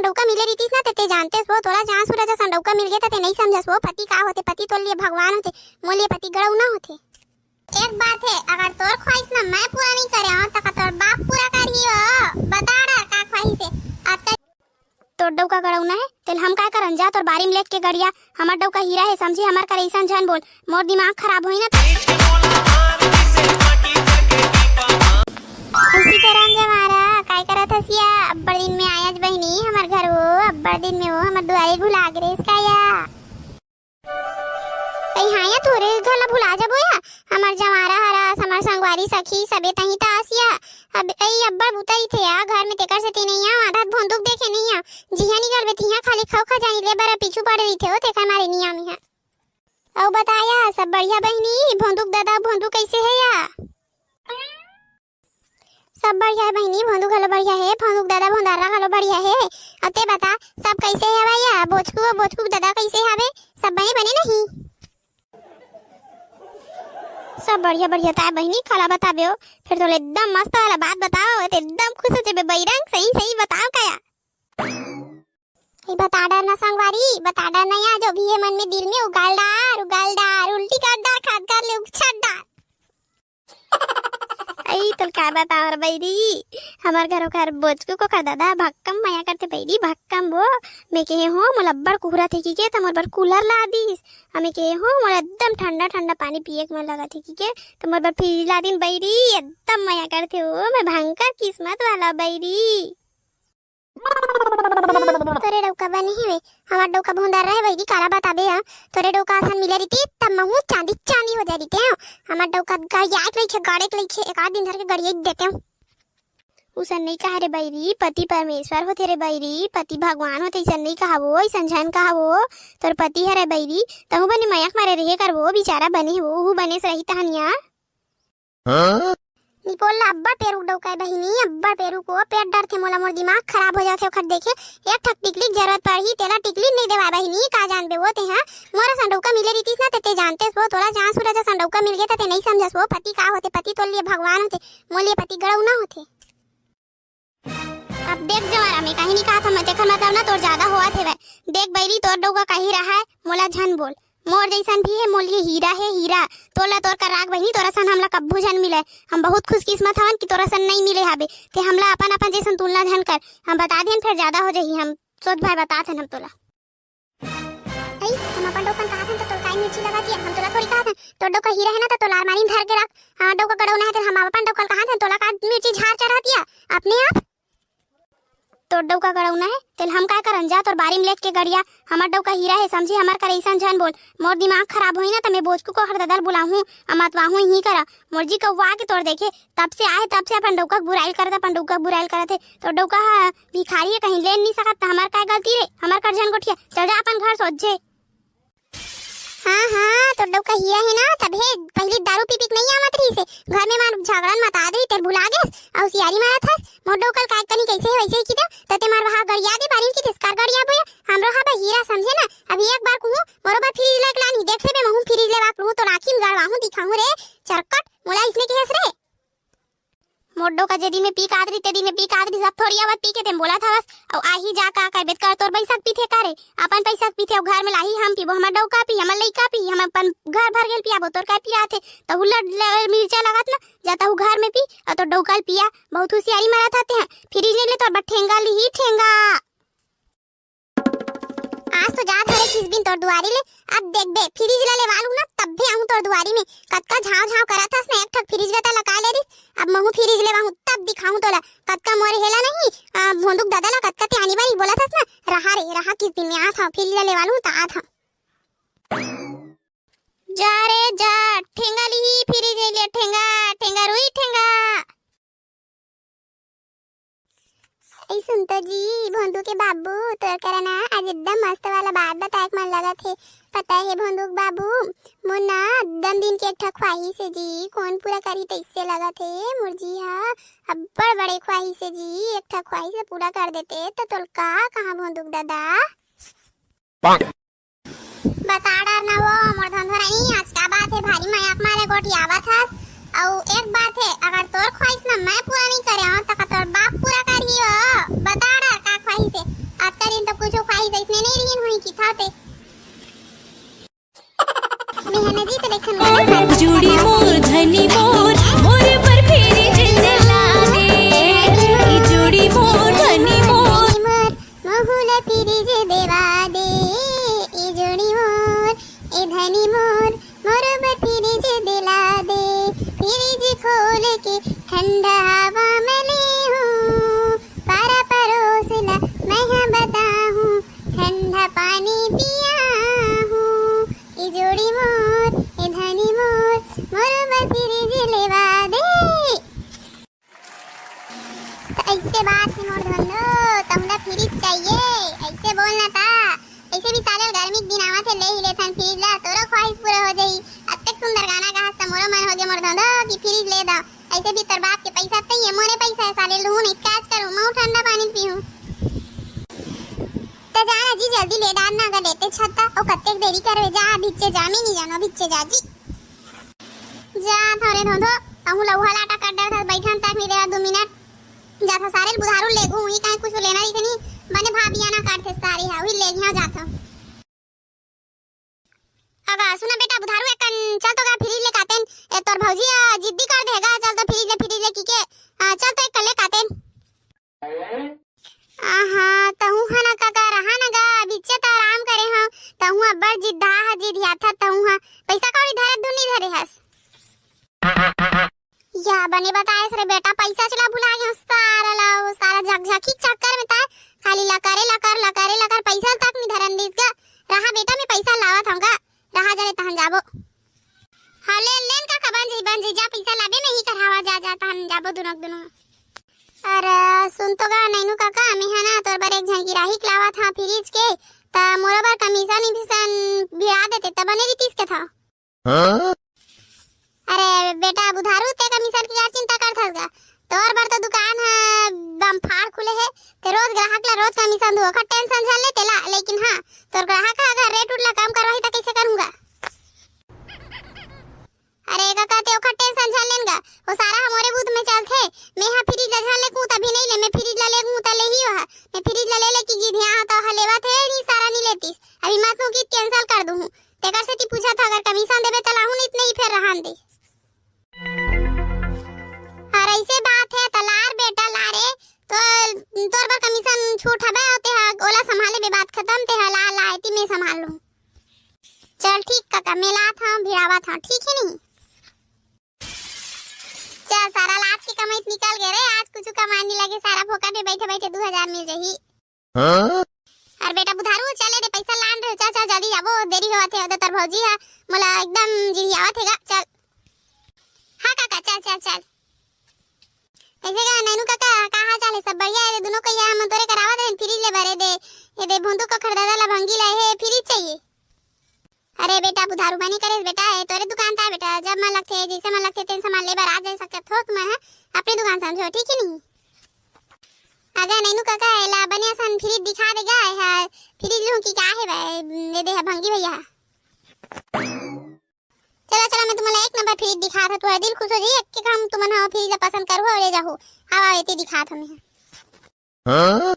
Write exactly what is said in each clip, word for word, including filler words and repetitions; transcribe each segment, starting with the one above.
डउका मिले रहितिस ना, ते, ते जानतेस वो, तोला चांद सूरज असन डउका मिल गे, त ते नइ समझस वो, पति का होथे, पति तोर लिए भगवान होथे, मोर लिए पति गड़उना होथे। एक बात हे, अगर तोर ख्वाहिश ना मैं पूरा नइ करे हंव, त का तोर बाप पूरा करही वो? बता डर का ख्वाहिश हे। अतका तोर डउका गड़उना हे, तेला हम काय करन? जा तोर बारी में लेट के गड़िया, हमर डउका हीरा हे, समझे, हमर कर अइसन झन बोल, मोर दिमाग खराब होही ना त। सीताराम जमारा, काय करत हस या? अब्बड़ दिन में आयस बहिनी हमर घर वो, अब्बड़ दिन में वो हमर दुआरे भुला गे रेहेस का या? कहीं हाँ या तोरे घर ला भुला जाबो या? हमर जमारा हरस, हमर संगवारी सखी सबे तहीं त आस या। अब ए अब्बड़ बुता रहिथे या घर में, तेकर सेती नइ आंव, आधा भोंदुक देखे नइ आंव। जिहां निकलबे तिहां खाली खव खजानी ले बर पीछू पड़े रहिथे वो, तेकर मारे नइ आंव इहां। अउ बता या, सब बढ़िया बहिनी? भोंदुक ददा, भोंदुक कइसे हे या? सब बढ़िया हे बहिनी, भोंदू घलो बढ़िया हे, भोंदू ददा भोंदारा घलो बढ़िया हे। अउ ते बता, सब कइसे हवय या? बोचकू अउ बोचकू ददा कइसे हवे? सब बने बने नहीं? सब बढ़िया बढ़िया ताय बहिनी, काला बताबे ओ? फेर तोला एकदम मस्त वाला बात बताओ, ते एकदम खुश हो जेबे बहिरंग, सही सही बताओ का या? ए, बता डर ना संगवारी, बता डर ना या, जो भी हे मन में दिल में उगल डार, उगल डार, उल्टी कर डार, खाद कर ले उछट डार। अई, तोल का बताओ रे बइरी, हमर घर ओकर बोचकू कोकर ददा भक्कम मया करथे बइरी, भक्कम वो। मैं कहे हों, मोला अब्बड़ कुहरत हे कहिके, त मोर बर कूलर ला दिस। अउ मैं कहे हों, मोला एकदम ठंडा ठंडा पानी पिए के मन लगत हे कहिके, त मोर बर फ्रिज ला दिन बइरी, एकदम मया करथे वो, मैं भयंकर किस्मत वाला बइरी। तोरे डउका बने हवे, हमर डउका भोंदर रहे बइरी, काला बताबे हा। तोरे डउका असन मिले रहितिस, तब महूं चांदी चांदी हो जाय रहितेंव। हमर डउका गड़ियाए के लइखे, गड़े के लइखे, एक आध दिन धर के गड़ियाई देतेंव। उसन नइ कहा रे बइरी, पति परमेश्वर होथे रे बइरी, पति भगवान होथे, अइसन नइ कहा वो, अइसन झन कहा वो। तोर पति हरे बइरी, तहूं बने मया के मारे रेहे कर वो, बिचारा बने हे वो, उहू बने से रही तहन या। हाँ? निपोल ला अब्बड़ पेरुक डउकाय बहिनी, अब्बड़ पेरुक वो, पेट डरथे मोला, मोर दिमाग खराब हो जाथे ओखर देखे। एक ठक टिकली के जरूरत पड़ही, तेला टिकली नइ देवाय बहिनी, का जानबे वो तेहा। मोर असन डउका मिले रहितिस ना, ते, ते जानतेस वो, तोला चांद सूरज असन डउका मिल गे, त ते नइ समझस वो, पति का होथे, पति तोर लिए भगवान होथे, मोर लिए पति गड़उना होथे। अब देख जवारा, मैं कहीं नहीं कहा था, मैं तेखर मतलब ना तोर ज्यादा होवत हेवय। देख बइरी, तोर डउका कहीं रहा है, मोला झन बोल। मोर जइसन भी है, मोर लिए हीरा है, हीरा। तोला तोर कर राख बहिनी, तोर असन हमला कब्बू झन मिले। हम बहुत खुशकिस्मत हवन कि तोर असन नहीं मिले हाबे। ते हमला अपन अपन जइसन तुलना झन कर। हम बता देन, फिर ज्यादा हो जाही। हम सोच भाई बता थन हम तोला। अई, हम अपन डउका ल कहाथन त तोला काय मिर्ची लगत हे? हम तोला थोड़ी कहाथन। तोर डउका हीरा हे ना, त तोला अलमारी में धर के रख। हाँ, डउका गड़उना हे, त हम अपन डउका ल कहाथन, तोला का मिर्ची झार चढ़त हे अपने आप? तोर डउका गड़उना हे, तेला हम काय करन? जा तोर बारी में लेट के गड़िया, हमर डउका हीरा हे, समझे, हमर कर अइसन झन बोल। मोर दिमाग खराब होही ना, त मैं बोचकू कोकर ददा ल बुलाहूं, अमतवाहूं इही करा। मोर जी कउवा के तोर देखे, तब से आए, तब से अपन डउका के बुराई करत, अपन डउका के बुराई करत हे। तोर डउका ह भिखारी हे, कहीं ले नइ सकत, त हमर काय गलती रे? हमर कर झन गोठिया, चल जा अपन घर सोझे। हाँ, हाँ, तोर डउका हीरा हे ना, तभे पहिली दारू पी पी के नइ आवत रहिस हे। घर में मार झगड़न मता दे, तेला भुला गेस, अउ सियारी मारत हस। मोर डउका ल काय कनी कइसे हे वइसे ही किदा, त ते मार वहाँ गड़िया दे बारी में कितेस कर गड़िया बोया। हमरो हा बा हीरा समझे ना, अभी एक बार कहूँ, मोरो बर फ्रिज लेके लानी, देख लेबे, महूँ फ्रिज लेवा के लूँ, तोर आँखी में गड़वाहूँ, दिखाहूँ रे, चरकट, मोला अइसने कहेस रे। मोर डउका जे दिन में पी के आत रही, ते दिन में पी के आत रही, अब थोड़ी आवत पी के तें बोलत हवस। अउ आही जा का करबे, कर तोर पइसा के पीथे का रे? अपन पइसा के पीथे, अउ घर में लाही हम पीबो, हमर डउका पी, हमर लइका पी, हम अपन घर भर गेल पियाबो, तोर काय पियाथे? तहू ल, ल, मिर्चा लगत ना, जा तहू घर में पी, अउ तोर डउका ल पिया, बहुत हुसियारी मारत हते हैं। फ्रिज नइ ले तोर बर ठेंगा लिही, ठेंगा। आज तो जात हरे किस दिन तोर दुआरी ले, अब देखबे, फ्रिज ला लेवा लूँ ना, तब भी आहूँ तोर दुआरी में। कतका झांव झांव करत हस ना, एक ठक फ्रिज ला त लगा ले रिस, अब महूँ फ्रिज लेवाहूँ, तब दिखाहूँ तोला, कतका मोर हेला नहीं, आ, भोंदुक ददा ला कतका ते आनी बानी बोलत हस ना, रहा रे, रहा किस दिन में आत हूँ, फ्रिज ला लेवा लूँ त आत हूँ। जा रे जा, ठेंगा लिही, फ्रिज ले ठेंगा, ठेंगा रुई ठेंगा। ए सुन तो जी, भोंदू के बाबू, तोर करा ना आज एकदम मस्त वाला बात बताए के मन लगत हे। पता हे भोंदू के बाबू, मोर ना एकदम दिन के एक ठक ख्वाहिश हे जी, कोन पूरा करी तइसे लगत हे मोर जी हा। अब्बड़ बड़े ख्वाहिश हे जी, एक ठक ख्वाहिश पूरा कर देते त तोल का कहाँ भोंदू के ददा। बता डर ना वो, मोर धंधोरानी, आज का बात हे, भारी मया के मारे गोठियावत हस। अउ एक बात हे, अगर तोर ख्वाहिश ना मैं पूरा नहीं करे हूँ, त का तोर बाप पूरा करही वो? बता डर का ख्वाहिश हे? आज तइसने नहीं रहिन होही कि था ते। मेहनत जी तो लेखन गाना जुड़ी मोर धनी मोर, मोर बर फ्रिज दिला दे। ई जुड़ी मोर धनी मोर। मोर, महू ला फ्रिज देवा दे। ई जुड़ी मोर, ए धनी मोर, मोर बर फ्रिज दिला दे। फ्रिज खोल के ठंडा हवा मैं लेहूँ, पारा परोस ला मैं हा बताहूँ, ठंडा पानी पियाहूँ। ए जुड़ी मोर, ए धनी मोर, मोर बर फ्रिज लेवा दे। त अइसे बात हे मोर धोंधो, तहुला फ्रिज चाहिए, अइसे बोलना ता। अइसे भी साले गर्मी के दिन आवत हे, ले ही लेथन फ्रिज ला, तोरो ख्वाहिश पूरा हो जाही। अतेक सुंदर गाना गाहस त मोरो मन हो गे मोर धोंधो कि फ्रिज ले दव। अइसे भी तोर बाप के पइसा त ये मोरे पइसा हे साले, लूहूँ नहीं काज करूँ, महू ठंडा पानी पीहूँ। त जा ना जी, जल्दी ले डार ना, अगर लेते छत त, ओ कतेक देरी करवे, जा भिच्चे जा, मैं नहीं जानो, भिच्चे जा जी। जा थोरे धोंधो, तहूँ लउहा लाटा कर डर था, बैठन तक नहीं देवा दू मिनट। जा था सारे बुधारू लेगू, ही काहे कुछ लेना रही थी नहीं, बने भाभी आना काट थे सारी है, वही ले गया जा था। अगा सुना बेटा बुधारू, एकन चल तो गा फ्रिज ले कातेन, ए तोर भौजी आ, जिद्दी कर देगा, चल तो फ्रिज ले, फ्रिज ले की के, आ, चल तो एक ले कातेन। आहा, तहूँ हा ना काका, रहा ना गा, बिच्चे त आराम करे हव, तहूँ अब्बड़ जिद्दा हा, जिदियाथा तहूँ हा, पइसा कौड़ी धरे धुन नहीं धरे हस। या बने बताएस रे बेटा, पइसा चला भुला गे हस सारा ला, वो सारा झकझकी चक्कर में ताय खाली लकरे लकर, लकरे लकर, पइसा तक नहीं धरन दिस गा। रहा बेटा, मैं पइसा लावत हूँ गा, रहा जरे तहन जाबो। हाँ, ले, लेन काका, बन जाही, बन जाही, जा पइसा लाबे, मैं ही करावा, जा, जा, तहन जाबो दुनों के दुनों। अरे, सुन तो गा, नैनू काका, मैं हा ना तोर बर एक झन गिराहिक लावत हाँ फ्रिज के, त मोरो बर कमीसन इमीसन भिड़ा देते, त बने रहितिस के था। हाँ? अरे बेटा, बुधारू ते कमीसन के का चिंता करथस गा? तोर बर तो दुकान ह बम फाड़ खुले हे, ते रोज ग्राहक ला रोज कमीसन दू, ओखर टेंशन झन ले तेला, लेकिन हाँ, तोर ग्राहक ह अगर रेट उट ला कम करवाही त कइसे करूँगा? अरे कका, ते ओखर टेंशन झन लेन गा, वो सारा ह मोरे बूथ में चलथे। मैं हा फ्रिज ला झन लेगूँ तभी नहीं ले, मैं फ्रिज ला लेगूँ त लेही ओहा। मैं फ्रिज ला ले ले की जिधिया हा त ओहा लेवत हे, नहीं सारा नहीं लेतिस। अभी मत मुकी, कैंसिल कर दूँ। तेकर सेती पूछत हा, अगर कमीसन देबे त लाहूँ, नहीं त नहीं फेर रहन दे। अरे अइसे बात हे त लार बेटा ला रे, तो तोर बर कमीसन छूट हवे, ते हा ओला संभाले बे, बात खतम, ते हा ला, ला, एती मैं संभाल लूँ। चल ठीक कका, मैं लात हूँ, भिड़ावत हूँ, ठीक है नहीं? चल सारा, आज के कमाई निकल गे रे, आज कुछ कमाई नहीं लगे, सारा फोकट में बैठे बैठे दू हजार मिल जाही। हाँ? अरे बेटा बुधारू, चले रे, पइसा लान रे, चल चल जल्दी जाबो, देरी होवत हे, ओदे तोर भौजी हा मोला एकदम जिरियावत हे गा, चल। हाँ काका, चल चल चल। अइसे गा नैनू काका, का हाल चाल हे? सब बढ़िया हे रे? दुनों कहिया हम तोरे करावत रहेन फ्रिज ले बर, ए दे, ए दे भोंदू कखर दादा ला भंगी ला हे फ्रिज चाहिए। अरे बेटा बुधारू, बने करेस बेटा, ए तोरे दुकान ता बेटा, जब मन लगथे, जइसे मन लगथे, तेन सामान ले बर आ जाए सकत हो तुमन ह, अपने दुकान समझो, ठीक है नहीं? अगर नैनू काका एला बने असन फ्रिज दिखा देगा, एहा फ्रिज लूँ कि का हे बे, ए दे हा भंगी भैया हा। चला, चला, मैं तुमन ला एक नंबर फ्रिज दिखात हूँ, तुम्हारा दिल खुश हो जाही। एक के काम तुमन ह फ्रिज ला पसंद करहू अउ ले जाहू। आवा, एती दिखात हूँ मैं। हाँ?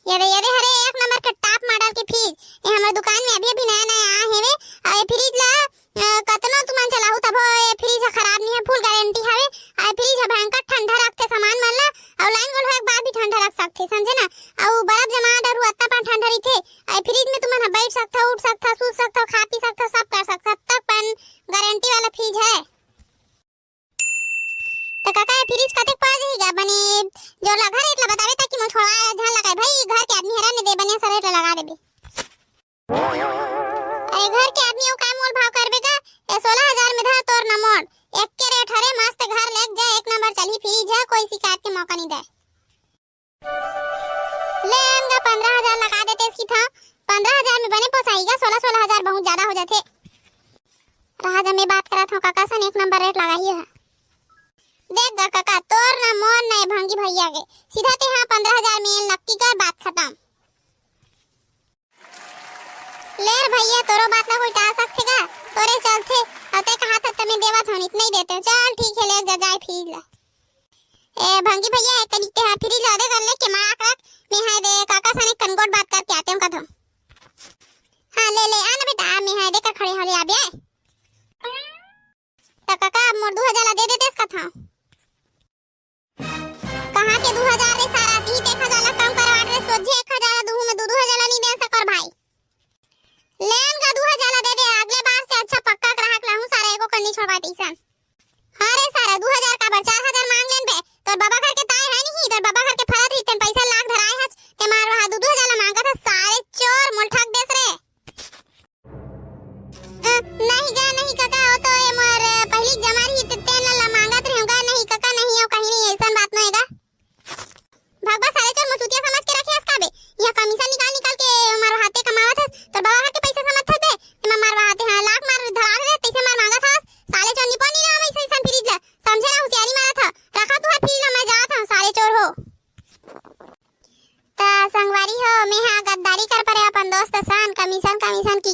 ये दे, ये दे, हरे एक नंबर के टॉप मॉडल के फ्रिज। ये हमर दुकान में अभी, अभी नया, नया आए हेवे। अउ ये फ्रिज ला, अ, कतनो तुमन चलाहू तभो ये फ्रिज ह खराब नहीं है, फुल गारंटी हवे। अउ ये फ्रिज ह भयंकर ठंडा रखथे सामान मन ला, अउ लाइन गोल होए के बाद भी ठंडा रख सकथे, समझे ना? अउ बर्फ जमा डरू अतना पन ठंडा रहिथे। अउ ये फ्रिज में तुमन ह बैठ सकथव, उठ सकथव, सूत सकथव, खा पी सकथव, सब कर सकथव, तब तक पन गारंटी वाला फ्रिज है। त काका, ये फ्रिज कतेक पड़ जाही गा? बने जोर लगा रेट ला बताबे, ताकि मोर छोड़ा झन लगाए भाई, घर के आदमी हरन, दे बने सा रेट ला लगा देबे। अरे घर के आदमी अउ का मोल भाव करबे गा? ये सोलह हजार में धर तोर न मोड़, एक के रेट हरे, मस्त घर लेग जा, एक नंबर चलही फ्रिज है, कोई शिकायत के मौका नहीं दे। ले एम गा पंद्रह हजार लगा देते इसकी था, पंद्रह हजार में बने पोसाई गा, सोलह सोलह हजार बहुत ज्यादा हो जाथे। रहा जा, मैं बात करत हूँ काका सन, एक नंबर रेट लगाही है। देख गा काका, तोर ना मोर ना ये भंगी भैया के, सीधा ते हाँ पंद्रह हजार में नक्की कर, बात खत्म। ले रे भैया, तोरो बात ना कोई टाल सकथे का? तोरे चलथे, अउ ते कहा था तमे देवत हन, इतना ही देते हो। चल ठीक है, ले जा, जाए फ्रिज ला। ए भंगी भैया, एक तरीके हा फ्रिज ला दे कर ले के मना कर, मैं हाय दे काका सने कनगोट बात करके आते हूँ कथम।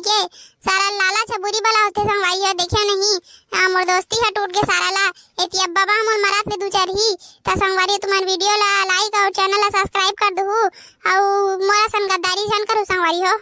के सारा लालच ह बुरी बला होथे संगवारी हो, देखे नहीं, आ, मोर दोस्ती ह टूट गे सारा ला। एती अब बाबा मोर मरात ले दू चरही। त संगवारी, तुमन वीडियो ला लाइक अउ चैनल ला सब्सक्राइब कर दुहू, अउ मोर असन गद्दारी झन करू संगवारी हो।